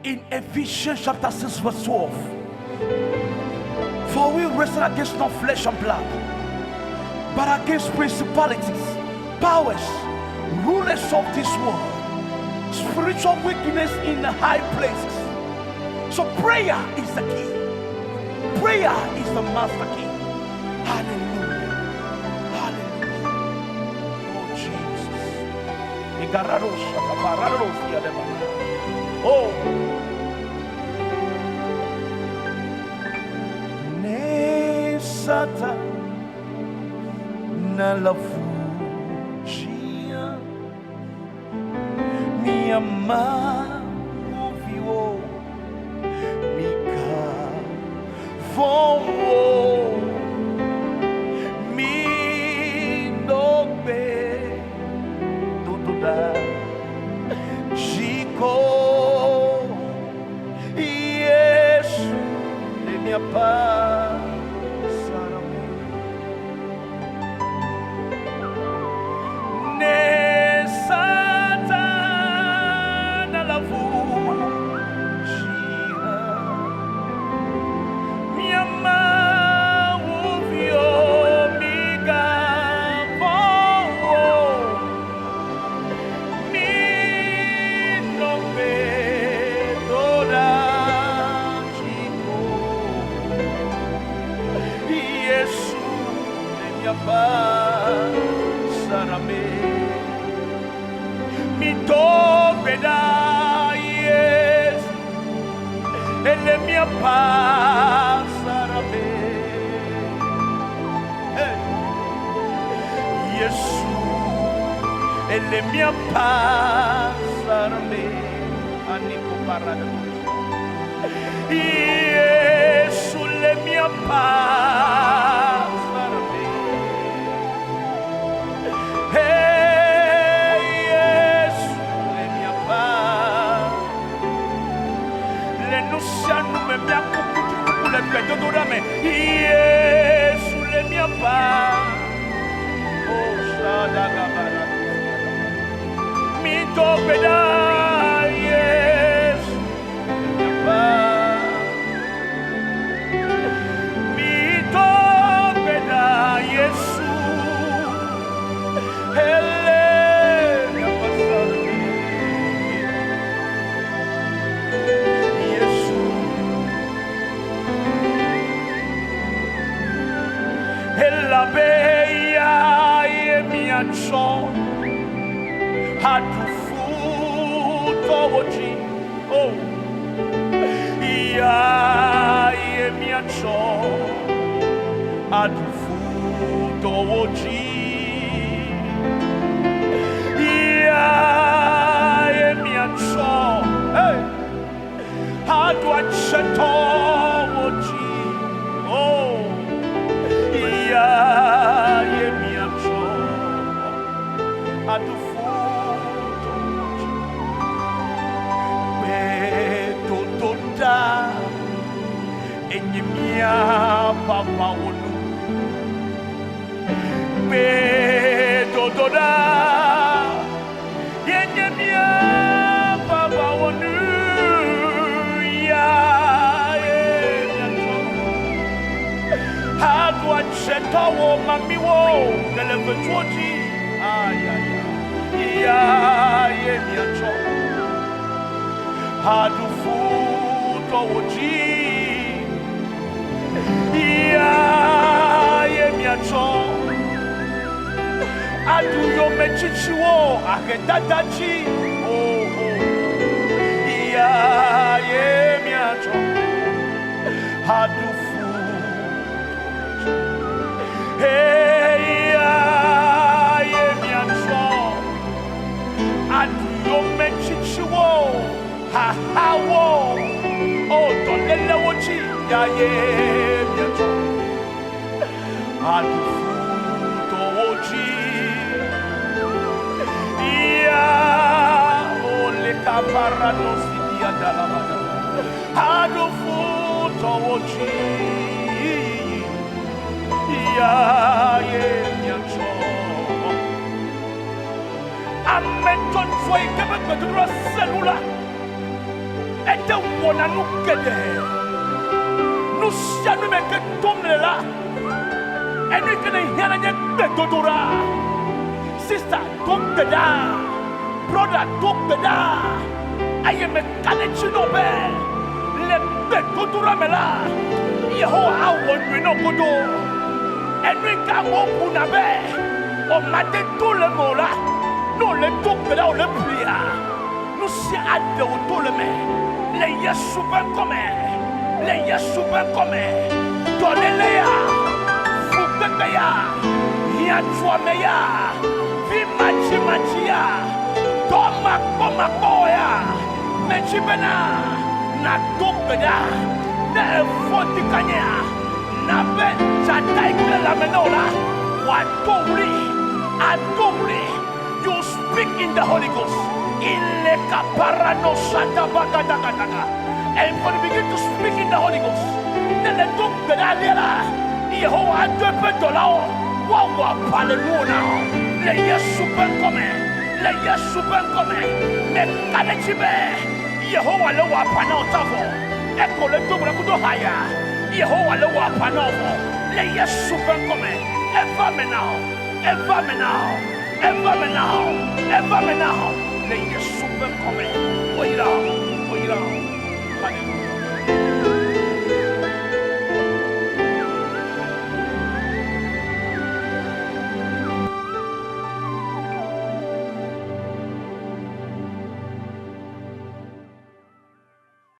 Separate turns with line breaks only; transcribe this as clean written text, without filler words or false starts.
In Ephesians chapter 6, verse 12, for we wrestle against not flesh and blood, but against principalities, powers, rulers of this world, spiritual wickedness in the high places. So prayer is the key. Prayer is the master key. Hallelujah. Hallelujah. Oh Jesus. Oh. Ne sata na lafugia minha ouviu mika voou mi nobe tudo Chico Yesu de minha paz Ne Satana la minha mão ouviu, me gavou, me não Yesu, minha paz, sarame. Mi tobe da Yesu, ele minha paz, sarame. Hey. Yesu, ele minha paz, sarame. Aniko parada. Yesu, le minha paz, sarame. Hey, Yesu, le minha paz. Le nusianu me mia kuku kuku le gbedodoɖa me. Yesu le mia paz. Oh, shadagabara. Mi do gbe ɖa, Yesu, le mia paz. Mi do gbe ɖa, Yesu, ele mia paz. Yesu, elabe ya ye miatsɔ aɖu futɔwo dzi. Oh, ya ye miatsɔ aɖu futɔwo dzi. Ya ye miatsɔ, hey, aɖu atsetɔwo dzi. Oh, ya ye miatsɔ aɖu futɔwo dzi. Gbedodoɖa enye míaƒe aʋawɔnu. Gbedodoɖa enye míaƒe aʋawɔnu. Ya ye miatsɔ aɖu atsetɔwo mamiwo ke le vetsuwo dzi. Ayaya, ya ye miatsɔ aɖu futɔwo dzi. Ya ye miatsɔ aɖu yometsitsiwo ahedada dzi. Oh, oh. Ya ye miatsɔ aɖu futɔwo dzi. Hey, ya ye miatsɔ aɖu yometsitsiwo hahawo o dɔlélewo dzi. Ya ye miatsɔ aɖu futɔwo dzi. Ya o le kaparano sidia dalabada aɖu futɔwo dzi. Ya ye miatsɔ ame dzɔdzɔe yi ke be gbedodoɖa sẽ nu la, Ete wɔna nu geɖe. Nu sia nu me ke tom nèle la, enu yi ke nèhiã la nye gbedodoɖa. Sista, do gbe ɖa. Brɔda, do gbe ɖa. Eye meka ɖe edzi na wò be le gbedodoɖa me la, Yehowa awɔ nyui na wò godoo. Enu yi ke amewo buna be womate do le eme o la, ne wòle do gbe ɖa wòle ʋlia, Nu sia aɖe wò to le me le Yesu ƒe ŋkɔ me, le Yesu ƒe ŋkɔ me. Dɔléle ya, fukpekpe ya, hiãtuame ya, vi madzimadzi ya, dɔ makpɔmakpɔ ya, medzi bena nàdo gbe ɖa. Ne èfɔ ŋdikanyea, na be dzata yi ke le lãme na wò la, wòado ɣli, ado ɣli. You speak in the Holy Ghost. Ileka parano shata bakadakadaka. And when you begin to speak in the Holy Ghost, ne le do gbe ɖa alia la, Yehowa ado eƒe dɔlawo woawɔ aʋa le nuwò na wò. Le Yesu ƒe ŋkɔ me, le Yesu ƒe ŋkɔ me, meka ɖe edzi be Yehowa le wɔ aʋa na wò tsã vɔ. Eko le do gbe ɖa kudo haya. Yehowa le wɔ aʋa na wò vɔ. Le Yesu ƒe ŋkɔ me, eva me na wò. Eva me na wò. Eva me na wò. Eva me na wò. Le Yesu ƒe ŋkɔ me. Woyra wò.